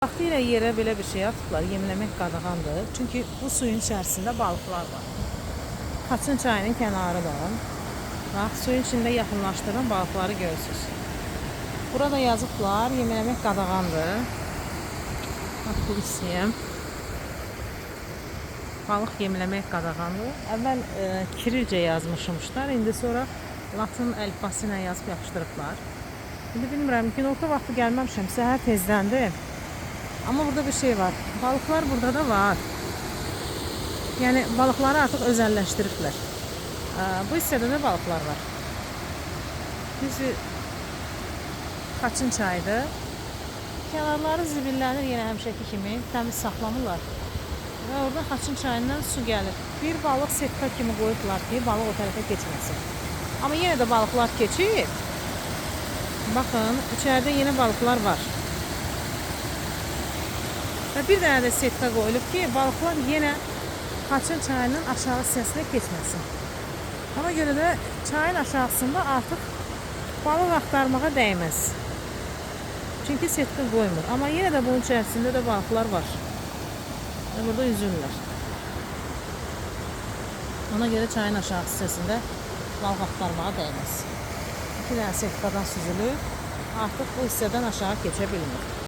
Vaxtilə yerə belə bir şey atıblar, yemləmək qadağandır. Çünki bu suyun içərisində balıqlar var. Xaçın çayının kənarıdır. Bax, suyun içində yaxınlaşdırın, balıqları görürsünüz. Burada yazıblar, yemləmək qadağandır. Bax, bu hissəyə. Balıq yemləmək qadağandır. Əvvəl kirilcə yazmışmışlar, indi sonra latın əlifbası ilə yazıb yapışdırıblar. İndi bilmirəm, günorta vaxtı gəlməmişəm, səhər tezdəndir. Amma burada bir şey var. Balıqlar burada da var. Yəni balıqları artıq özəlləşdiriblər. Bu hissədə də balıqlar var. Düzü Xaçın çayıdır. Kənarları zibillənir yenə həmişəki kimi, təmiz saxlamırlar. Və orada Xaçın çayından su gəlir. Bir balıq setka kimi qoyublar ki, balıq o tərəfə keçməsin. Amma yenə də balıqlar keçir. Baxın, içəridə yenə balıqlar var. Və bir dənə də setka qoyulub ki, balıqlar yenə Xaçın çayının aşağı hissəsinə keçməsin. Ona görə də çayın aşağısında artıq balıq axtarmağa dəyməz. Çünki setka qoymur. Amma yenə də bunun içərisində də balıqlar var. Və burada üzürlər. Ona görə çayın aşağı hissəsində balıq axtarmağa dəyməz. İki dənə setkadan süzülür. Artıq bu hissədən aşağı keçə bilmir.